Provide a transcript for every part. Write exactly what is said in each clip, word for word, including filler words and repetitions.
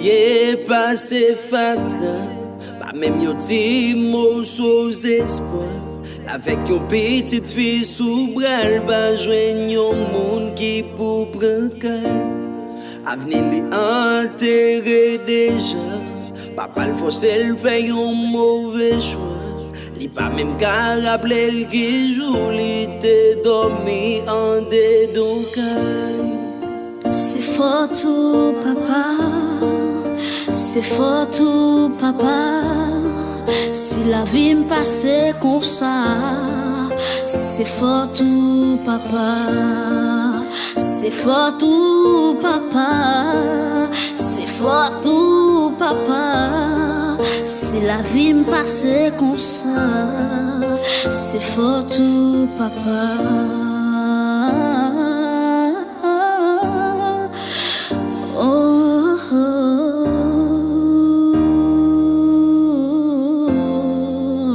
Ye pase fatra, pa menm yon ti moso zespwa. L avèk yon pitit fi sou bra l, pa jwenn yon moun ki pou pran kay. Avni li antere deja, papa l fòse l fè yon move chwa. Li pa menm ka raple l ki jou li te dòmi andedan kay. Se fòt ou papa, se fòt ou papa, si lavi m pase konsa, se fòt ou papa, se fòt ou papa, se fòt ou papa, si lavi m pase konsa, se fòt ou papa. Oh, oh,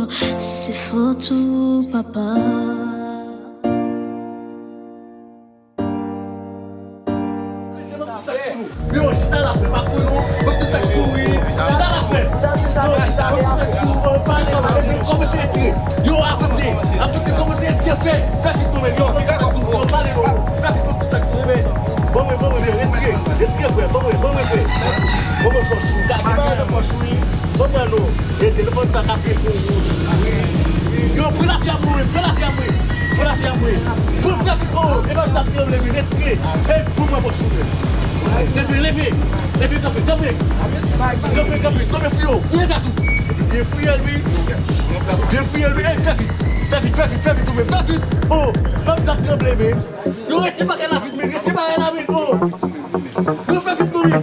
oh, se fòt ou papa. Yo, chita la frè, pa kou nou, ban m tout sa k souri. Chita la frè. Yo, chita, ban m tout sa k souri, pale avèk yo, kòmanse retire. Yo, avanse, avanse, kòmanse retire frè. Fè vit nou menm, yo, fè vit nou, yo, pale nou. Fè vit nou tout sa k souri. Ban mwen, ban mwen, retire, retire frè, ban mwen, ban mwen frè. Ban mwen pòch ou, gade, ban mwen pòch ou, wi. Ban mwen non. Rete, nou konn sa k ap vin pou ou. Yo, pran lafyam mwen, pran lafyam mwen, pran lafyam mwen. Pran fè vit, oh, e ban sa k tranble, wi, retire. E, pou mwen pòch ou, wi. Leve, leve, leve, kanpe, kanpe. Kanpe, kanpe, kanpe, fouye w, fouye tatou. Epi byen fouye l, wi. Byen fouye l, wi. E, fè vit, fè vit, fè vit, fè vit, ou menm, fè vit. Oh, ban sa k tranble, men. Yo, retire bagay la vit, men, retire bagay la, men, oh. Yo, fè vit, non, men.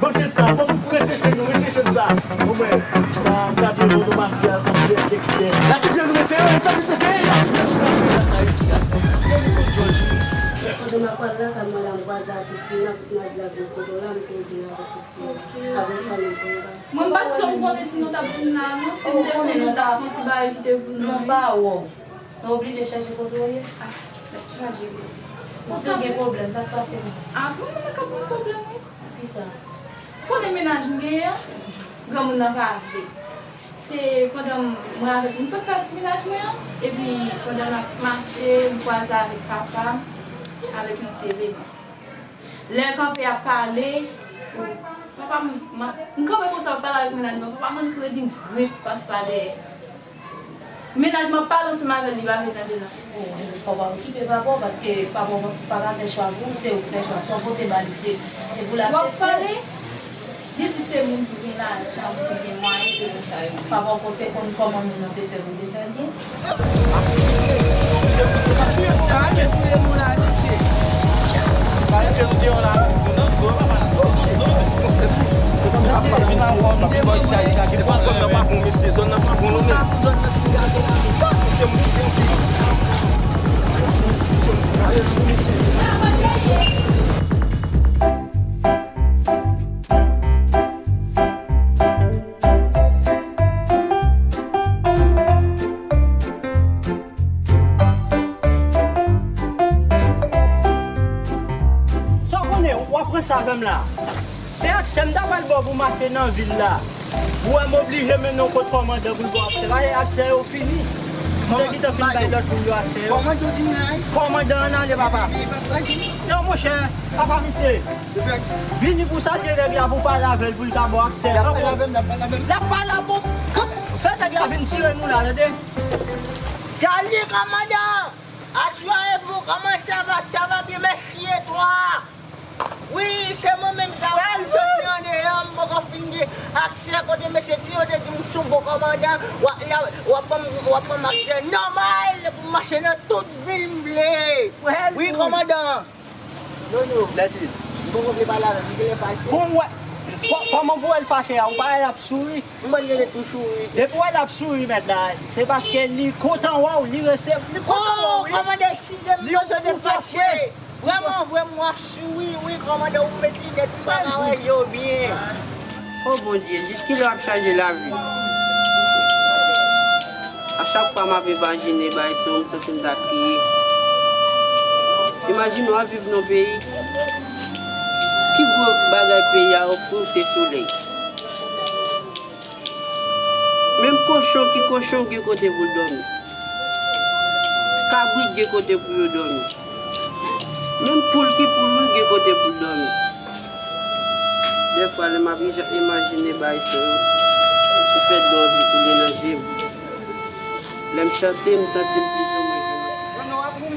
Bon, chèn sa, bon, pou retire chèn yo, retire chèn sa. Bon, mwen, sa, sa vye moun, mafya, mafya, gangstè. La ki vye nou, mesye, yo, fè vit, mesye. Pandan m ap pral lakay madanm vwazen ak Christina, Christina di l ap vin kote w la, m te vin avèk Christina. Apre sa, nou vin la. Mwen, m pa t janm konnen si nou t ap vin la, non. Si m te konnen, nou t ap fè yon ti bagay kite pou nou. Non, pa wè w. Nou oblije chèche kote w ye? Ah, mèt chaje, pitit. Kote w gen pwoblèm, sa k pase menm? Ah, granmoun nan k ap ban m pwoblèm, wi. Poukisa? Ou konnen mennaj m genyen an? Granmoun nan pa vle. Se pandan m, mwen avèk, m sot fè mennaj mwen an, epi pandan n ap mache, m kwaze avèk papa m, avèk yon ti eleman. Lè l kanpe ap pale, papa m, m ap, m kanpe konsa, m ap pale avèk mennaj mwen, papa m annik redi m grip pase pa dèyè. Mennaj mwen ap pale ansanm avè l, li pa vle tande non. Bon, fò w pa okipe papa w, paske papa w pa ka fè chwa pou ou, se ou k fè chwa. Sa w pote ba li, se, se pou l aksepte. W ap pale, li di se moun ki gen lajan, moun ki gen mwayen, se moun sa yo. Papa w konte konn kòman moun nan te fè pou te fè l byen. Zòn nan pa bon, mesye, zòn nan pa bon, non, men. Mesye, moun ki gen yon ki. Sa w konnen, w ap ranse avè m la. Se aksè m ta pral ba w pou mache nan vil la. Ou wè m oblije mennen w kot kòmandan pou l ba w aksè. Paske aksè yo fini. M te gentan fin bay lòt moun yo aksè yo. Kòmandan an ale, papa. Non, monchè, papa misye. Vini pou salye nèg la pou pale avè l pou l ka ba w aksè. L ap pale avè m, l ap pale avè m. L ap pale avè w. Fè nèg la vin tire nou la, tande. Salut, kòmandan! Aswè e pou kòman sa va? Sa va byen, mèsi, e twa? Wi, se mwen menm sa, wi, m soti andeyò, m poko fin gen aksè kote mesye Tiyo te di m sou bon kòmandan, w ap, w ap ban m, w ap ban m aksè nòmal pou m mache nan tout vil m vle. Wi, kòmandan. Nono. Lètid. M poko vle pale avè l, m genlè fache. Bon, wè. Kò-, kòman pou wè l fache a? Ou pa wè l ap souri? M konn genlè tou souri. Depi w wè l ap souri mèt la, se paske li kontan wè w, li rese-, li kontan wè w, wi. Oh, kòmandan, eskize m, m sot fache. Vrèman, vrèman, w ap souri, wi, kòmandan, ou met linèt, m pa ka wè yo byen. O Bondye, jis kilè w ap chanje lavi m? A chak fwa m ap imajine bagay sa yo, m santi m ta kriye. Imajine w ap viv nan yon peyi, Pi gwo bagay peyi a ofri w se solèy. Menm kochon ki kochon gen kote pou l dòmi. Kabrit gen kote pou yo dòmi. Menm poul ki poul wi gen kote pou l dòmi. Dèfwa lè m ap ija- imajine bagay sa yo, ou fè dlo anvi koule nan je m. Lè m chante, m santi m plizoumwen jwenn yon ti.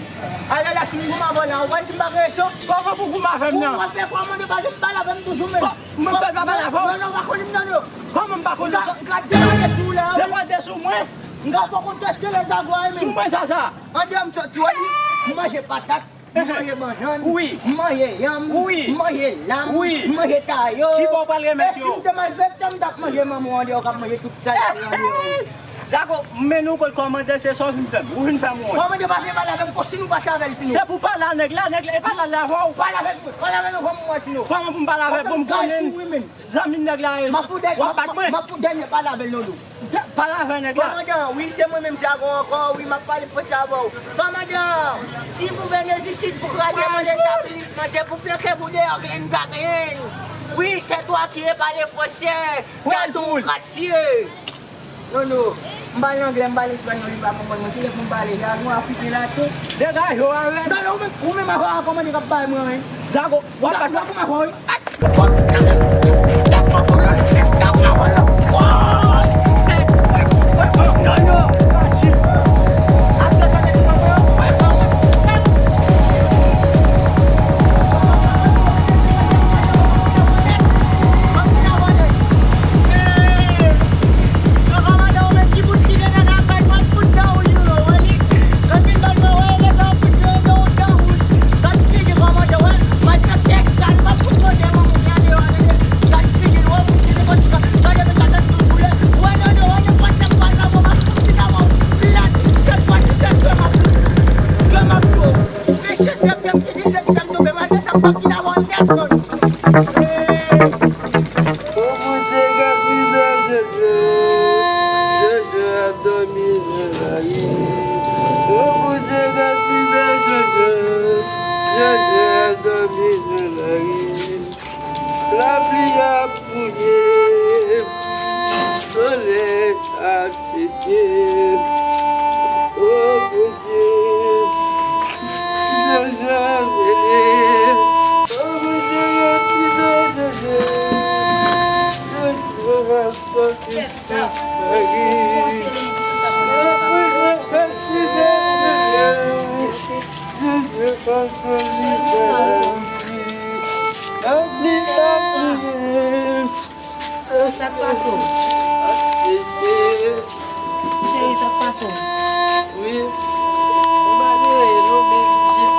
Ale la, si m goumen avè w la, ou wè si m pa gen rezon? Kòman pou goumen avè m nan? Ou wè fè kòman de pa janm pale avè m toujou menm? Mwen fè l pa pale avè w? Non, non, ou pa konn m non, non. Kòman m pa konn ou? M ka, m ka debake sou ou la, wi. Debake sou mwen? M ka fè w konn tèske lè zago a, wi, menm. Sou mwen, Zaza? Andeyò m soti, w ap di, m manje patat, m manje banjann, wi, m manje yanm, wi, m manje lam, wi, m manje tayo. Ki bò w pral remèt yo? E si m te malfektè, m t ap manje manman w andeyò k ap manje tout sa l te andeyò. Zago, m mennen w kot kòmandè, se sa w vin fè m. Ou vin fè m wont. Kòmandè pa vle pale avè m, konsi nou pase avè l, Tino. Se pou pale a nèg la, nèg la, e pale avè w. Pale avè l, pale avè l, fò m wè, Tino. Kòman pou m pale avè l? Bon, m konnen zanmi nèg la ye. W ap bat mwen? M ap fout dènye pale avè l, non, non. Pale avè nèg la. Kòmandan, wi, se mwen menm, Zago ankò, wi, m ap pale franse avè w. Kòmandan, si vous venez ici pour cracher mon établissement, je vous flanke vous dehors, N K N. Oui, c'est toi qui es parler français dans ton quartier. Non, non. M pale anglè, m pale espanyòl, li pa konprann mwen. Kilè pou m pale? Zago, Afriken la tou. Degaje w avè l. Non, non, ou menm, ou menm avè w a kòmande k ap bay mwen, wi. Zago, w ap bat mwen. Non, non. Mesye, se pèm ki di se pèm tonbe, malgre sa, m p ap kite avè w nèt, non. O Bondye, gad mizè Jojo. Jojo ap dòmi nan lari. O Bondye, gad mizè Jojo. Jojo ap dòmi nan lari. Lapli ap mouye. Solèy ap seche. O Bondye. Jojo mele. O Bondye, yo di non, Jojo. Jojo ap sòti nan lari. O Bondye, ap kriye, Jojo. Jojo ap sòti nan lari. Lapli ap mouye. Sa k pase w? Cheri, sa k pase w? Wi. M pa gen anyen non, men jis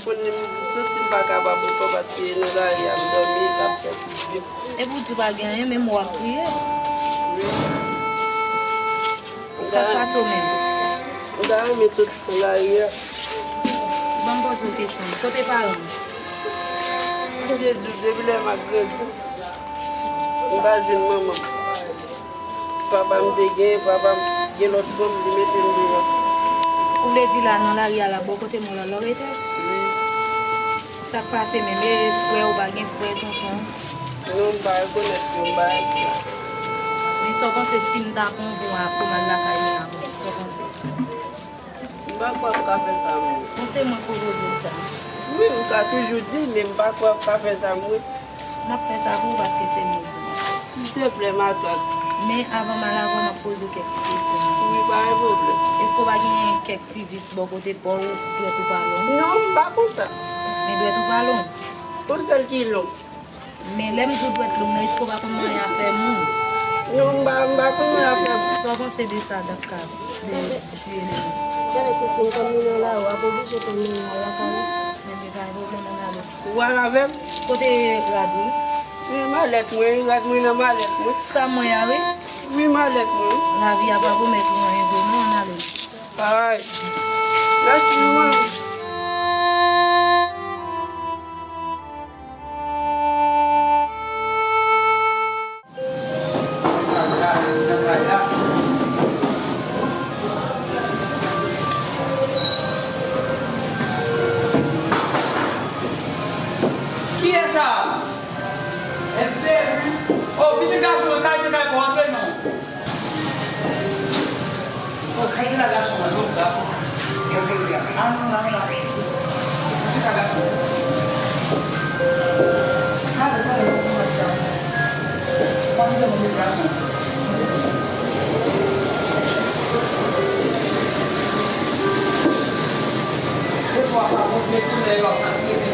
konnen m santi m pa kapab ankò paske nan lari a m dòmi, l ap fè plis vit. Epi w di w pa gen anyen, menm w ap kriye. Wi. Sa k pase w menm? M ta renmen sot nan lari a. Ban m poze w kesyon. Kote paran w? M te di w depi lè m ap grandi, m pa jwenn manman m. Papa m te gen, papa m gen lòt fanm, li mete m deyò. Ou vle di la, nan lari a la, bò kote mòn la, la w rete? Wi. Sa k pase menm? E frè w, pa gen frè, tonton? Non, m pa rekonèt yo, m pa... Men sa w panse si m ta pran w pou w al lakay mwen avè w? Sa w panse? M pa kwè w ka fè sa, mwen. Bon, se mwen k pwopoze w sa. Wi, ou ka toujou di, men m pa kwè w ka fè sa, mwen. M ap fè sa pou ou paske se mwen ki di w. Silteplè, matant. Men avan m al avè w, m ap poze w kèk ti kesyon. Wi, pa gen pwoblèm. Èske w pa gen kèk ti vis bò kote pa w, dwèt ou pa long? Non, m pa konsa. Men dwèt ou pa long? Yon sèl ki long. Men lè m di w dwèt long nan, èske w pa konn manyen afè moun? Non, m pa, m pa konn manyen afè moun. Sa w panse de sa, Dapka, de di Elena? Gade, Christine, kòm nou nan lari, w ap oblije tann nou al lakay ou. Ebyen, pa gen pwoblèm, ann ale. Ou al avè m? Kote rad ou? Men malèt mwen, rad mwen nan malèt mwen. Sa mwen a, wi. Wi, malèt mwen. Lavi a pa pwomèt ou anyen vre, non, ann ale. Ay. Mèsi, manmi. Kiyès Ti gason, kay, kay, kay, antre non. Oh, kay la, gason, non, sa. Antre la, antre la. Ti gason. Kay, kay, kay, kay. Pase de moun, gason. De twa fwa, bon, de koulè yo ap trete.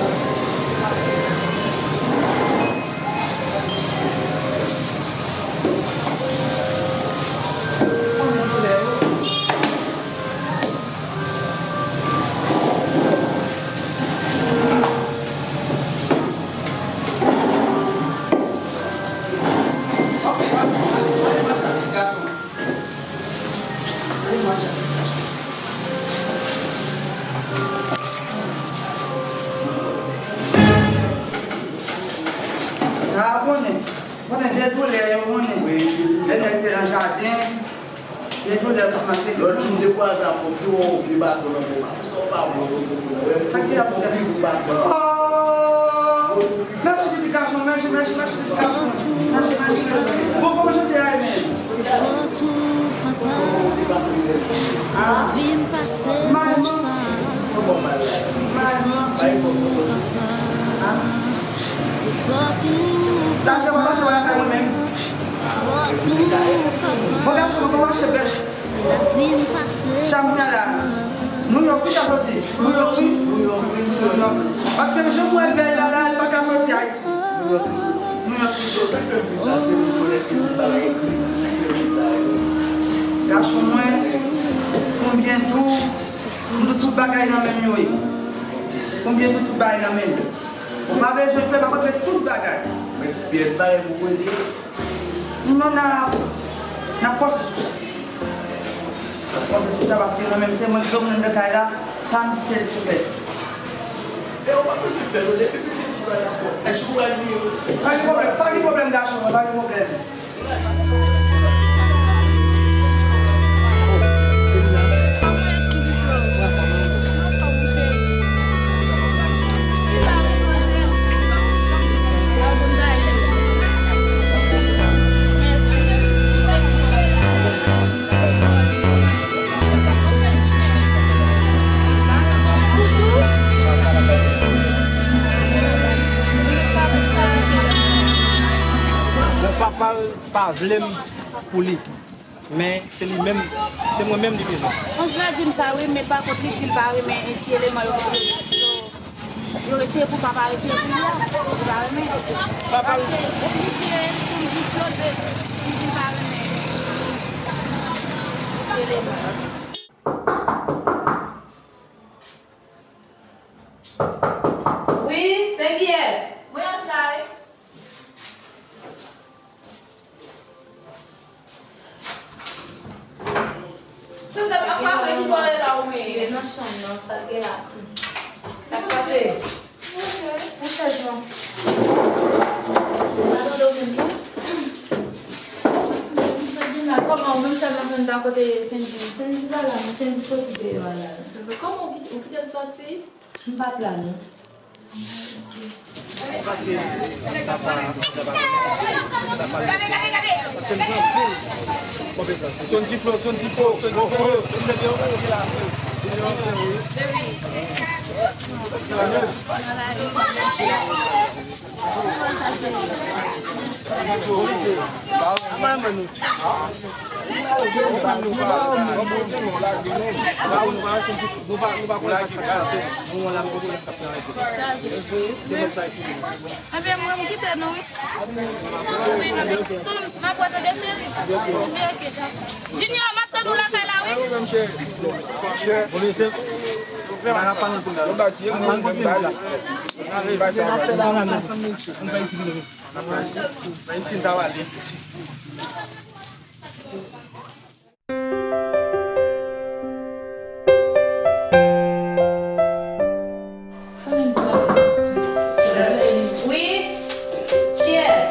Ah, konnen. Konnen vye doulè yo, konnen. Wi. Lè nèg te nan jaden, vye doulè pou mwen te. Lòt jou, m te kwaze a fòk te wè yon vye baton nan men w. Sa w pa bon, yo, yo, yo, yo. Sa ki ap fè? Oh! Mèsi, pitit gason, mèsi, mèsi, mèsi, pitit gason. Mèsi, mèsi. Bon, kòman chante a ye menm? Se fòt ou, papa. Si lavi m pase konsa. Se fòt ou, papa. Se fòt ou, papa. Se fòt ou, papa. Si lavi m pase konsa. Nouyòk, wi, sa soti. Nouyòk, wi. Nouyòk, wi. Paske jan m wè l bèl la, la, li pa ka soti Ayiti. Nouyòk, wi. Nouyòk, wi. Sa k fè m vin la, se pou m konn èske tout bagay klè. Sa k fè m vin la. Gason mwen, konbyen tou, m tout, tout bagay nan men m yo ye. Konbyen tou, tout bagay nan men m. Ou pa bezwen pè, m ap rantre tout bagay. Men pyès bagay pou kote. Non, n ap, n ap panse sou sa. N ap panse sou sa paske mwen menm se mwen ki domine nan kay la, sa m di se l ki fè. E ou pa bezwen pè non, depi pitit ou la dakò. Èske ou pral bliye yo? Pa gen pwoblèm, pa gen pwoblèm gason mwen, pa gen pwoblèm. Bon, papa l pa vle m pou li. Men se li menm, se mwen menm li bezwen. Anjela di m sa wi, men pa kont li di l pa renmen ti eleman yo, yo, yo retire pou papa, retire pou li a, li pa renmen. Papa l. Paske li di Sonji Flò bezwen, li di l pa renmen ti eleman. Wi, se kiyès? Mwen Anjela wi. Tout sa pa frape ki bò e la ou menm? Nan chanm nan, sa l gen la. Sa k pase? Yon chèz non. Sa tande w menm non? Kòman ou menm sèlman konn ta kote Sendy? Sendy pa la non, Sendy soti deyò a la. Kòman ou kite, ou kite l soti? M pa t la non. Sonji Flo, Sonji Flo, Sonji Flo, Sonji Flo. Ebyen, mwen, m kite nou, wi. Wi, m ap, m ap wè tande cheri. Ebyen, oke. Junior, m ap tann ou lakay la, wi. Wi? Kiyès?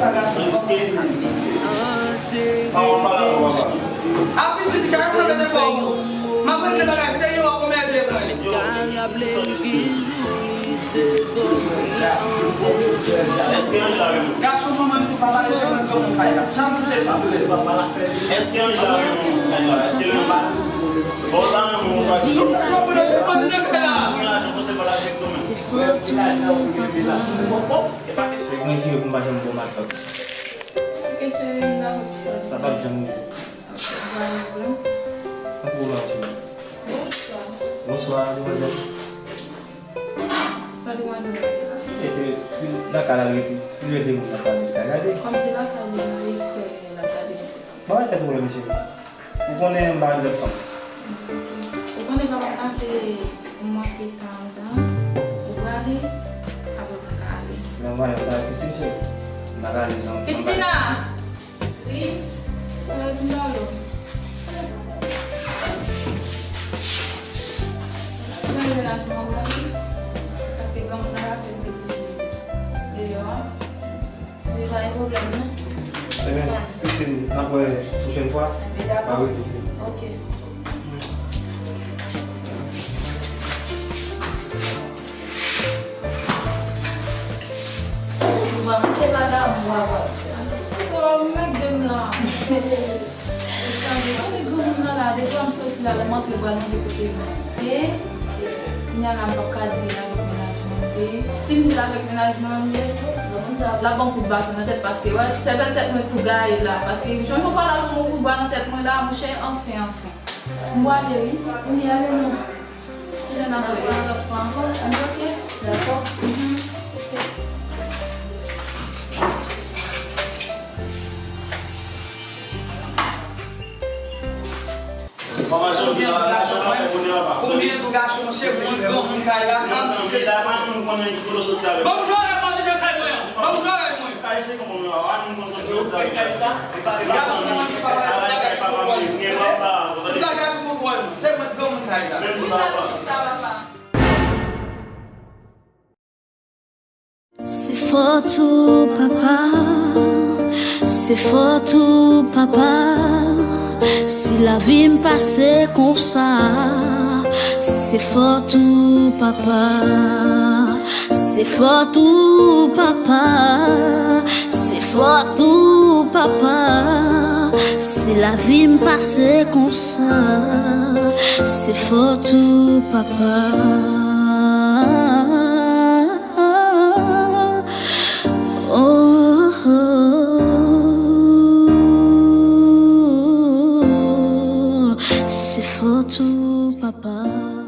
sa gason. Pawòl pa la, papa. Apitit, sa yo mande de fò. M ap regle bagay serye, w ap konmède mwen. Èske Angela renmen w? Gason manman li pa pale sou mwen kòm yon kay la. Sa m touche pa. Èske Angela renmen w kay la? Èske l renmen w? Bon, w ta renmen w chwazi. Kounye a, jan w panse pa la, se kòman? Se fòt ou, papa. Se mwen ki yo pou m pa janm bon matant. Ok, cheri, m pa konn sa. Sa p ap janm rive. Ok, pa gen pwoblèm. Antre w la, cheri. Bonswa. Bonswa, demwazèl. Sa demwazèl la te la? E se, se lakay la l rete. Si l rete moun lakay li, li ka gade. Kòm se lakay li, li fè l ap gade nou konsa. Pa gen pwoblèm, cheri. Ou konnen m pa gen lòt fanm. Ou konnen papa m ap vle ou manke karant an, ou prale, apre mwen ka ale. Nan mwen, mwen ta Christine, cheri. M pa ka ale san, san Christina! Wi. Mwen vin ba w lo. Mwen vin la pou mwen manje, paske granmoun nan pa fè m depi deyò a. Wi, pa gen pwoblèm, non. Ebyen, Christine, n ap wè pwochèn fwa. Ebyen, dakò. Pa rete. Ok. Si nou pa manke vagabon, w ap wè. Antouka, mèt de m la. Ou chanje. Kote granmoun nan la, depi m soti la, lè m antre, bwa l mande kote l ye. Kounye a la, m p ap ka di l avèk mennaj mwen. Si m di l avèk mennaj mwen, m ye, l ap ban m kout baton nan tèt, paske, wè, sèvèl tèt mwen tou gaye la. Paske, jan yon fwa l al ban m yon kout bwa nan tèt mwen la, monchè, anfen, anfen. M prale, wi. Kounye a, ale non. Kounye a, n ap reprann lòt fwa ankò. Ann, ok? Dakò. Mhm. Papa Janvi, la, lajan pa fè bonè, papa. Konbyen tou gason, se mwen granmoun kay la, sa m se. Ban m zòrèy mwen, deja kay mwen an. Ban m zòrèy mwen. Kay se konbyen, papa, nou konn kote yo sa. Gason an ki pa bay bagay pou mwen. Tout bagay sou kontwòl mwen. Se mwen granmoun kay la. Menm sa, papa. Se fòt ou, papa. Se fòt ou, papa. Si lavi m pase konsa, se fòt ou, papa. Se fòt ou, papa. Se fòt ou, papa. Si lavi m pase konsa, se fòt ou, papa. Oh, oh, oh, oh. Se fòt ou, papa.